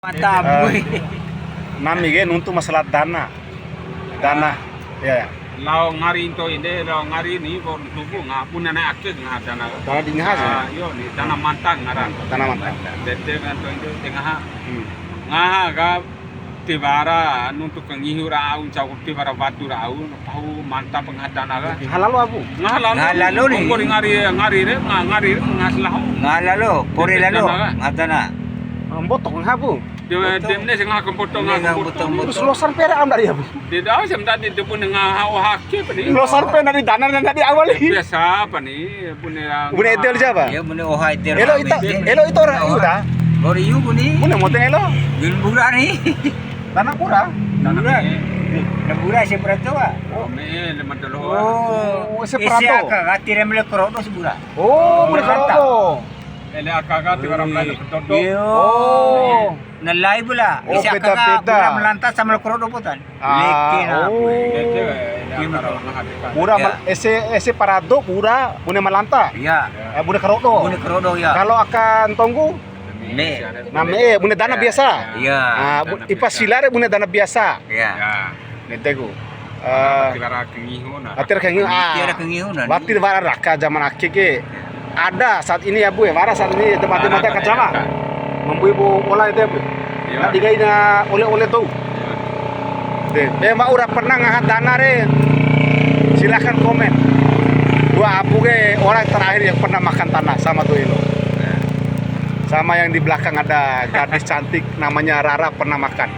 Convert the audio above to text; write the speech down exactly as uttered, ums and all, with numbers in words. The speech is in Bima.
Mantap. Eh, nami ke nuntu masalah dana. Dana. Ya, ya. Lao ngari nto'i de, lao ngari ni, bo tubu nga, bune na ake nga dana. Dana di ngaha sih. Ah, iyo ni, dana manta ngaran. Dana manta. Dede kan nto'i de, de ngaha. Hmm. Ngaha ka tiwara nuntu kangihu ra au, ncau tiwara wadu ra au, pahu manta pangaha dana ka. Ngaha lalo, Abu? Ngaha lalo. Ngaha lalo ni. Ngori ngari, ngari re, nga-, ngari re, ngas laho. Ngaha lalo, pore lalo, dana ka. Ngaha dana. Mboto ngaha, Abu? De, de mene sing ngaha kampoto, ngaha kampoto. Terus losa pera am dari, Abu? De dau sem tadi de bune ngaha oha ake pani. Losa pera dari dana dan dari awal. Biasa pani, bune yang bune edel siapa? Ya, bune oha edel. Elo ita, elo ita orang iu ta? Orang iu bune. Bune moteng elo? Bin bura ni. Tanah pura. Tanah pura. Tanah pura si pura tua. Oh, me, le mantelo. Oh, si pura tua. Aka gati re mele krodo si pura. Oh, mele krodo. Ele aka gati orang lain krodo. Iyo. Oh. Na lai bula. Oh, isi aka ka beda-beda. Pura malanta sama le krodo potan. Ah, leke na, oh. Leke, ya, pura mal-, ese, ese parado pura bune malanta. Iya. Eh, bune karodo. Bune karodo, iya. Kalau aka ntonggu? Me. Na me, eh, bune dana biasa. Iya. Ah, bu-, ipa sila re bune dana biasa. Iya. Neteku. Eh, tiwara kangihu na. Tiwara kangihu, ah. Tiwara kangihu na. Wati wara raka zaman ake ke. Ada saat ini ya, Bu, ya, wara saat ini tempat-tempat kacama. Membui bu ola itu ya, Bu. Iya. Nah, digaina oleh-oleh tuh. Iya. Deh, memang udah pernah ngaha dana re. Silahkan komen. Dua Abu ke orang terakhir yang pernah makan tanah sama tuh Elo. Iya. Sama yang di belakang ada gadis cantik namanya Rara pernah makan.